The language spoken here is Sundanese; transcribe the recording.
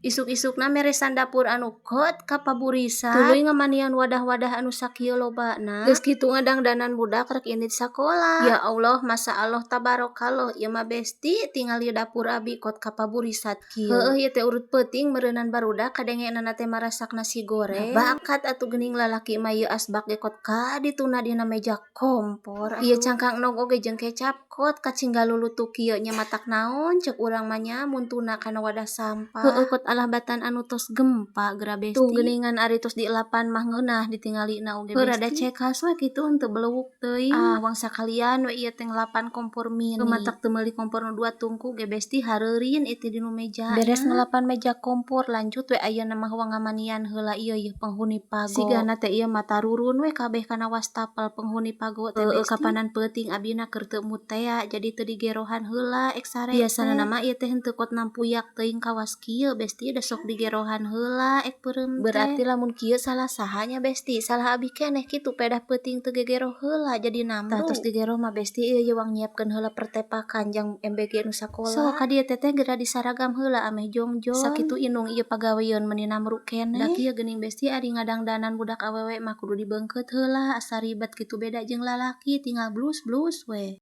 Isuk-isukna meresan dapur anu kot kapaburisat. Tuluy ngamandian wadah-wadah anu sakieu lobana. Geus kitu ngadangdanan budak rek indit sakola. Ya Allah, Masya Allah, tabarakallah, ieu mah, Besti, tingali dapur abi kot kapaburisat kieu. Heueuh, ieu teh urut peuting meureunan barudak kadengenana teh marasak nasi goreng. Bakat atuh geuning lalaki mah, ieu asbak ge kot ka dituna dina meja kompor. Ieu cangkang endog oge jeung kecap kot kacinggal lulutuk kieu nya, matak naon ceuk urang mah nya mun tuna kana wadah sampah. Heueuh, kot alah batan anu tos gempa geura, Besti. Tuh geuningan, ari tos dielapan mah ngeunah ditingalina oge, Besti. Rada cekas we kitu, henteu belewuk teuing. Ah, wang sakalian we ieu teh ngelapan kompor mini. Matak teu meuli kompor nu dua tungku ge, Besti, hareurin itu dinu meja. Beres ngelapan meja kompor, lanjut we ayeuna mah wang ngamandian heula ieu yeuh penghuni pago. Sigana teh ieu mah tarurun we kabeh kana wastafel penghuni pago teh. Heueuh, kapanan peuting abina keur teu mood tea, jadi teu digerohan heula ek sare. Biasana mah ieu teh henteu kot nampuyak teuing kawas kieu, Besti, da sok digerohan heula ek peureum teh. Berarti lamun kieu salah saha nya, Besti? Salah abi keneh kitu, pedah peuting teu gegero heula jadi namru. Tah, tos digero mah, Besti, ieu ye wang nyiapkeun heula pertepakan jang MBG nu sakola. So ka dieu teteh geura disaragam heula ameh jongjon. Sakitu indung ieu pagaweun meuni namru keneh. Da kieu geuning, Besti, ari ngadangdanan budak awewe mah kudu dibeungkeut heula asa ribet kitu, beda jeung lalaki tinggal blus-blus we.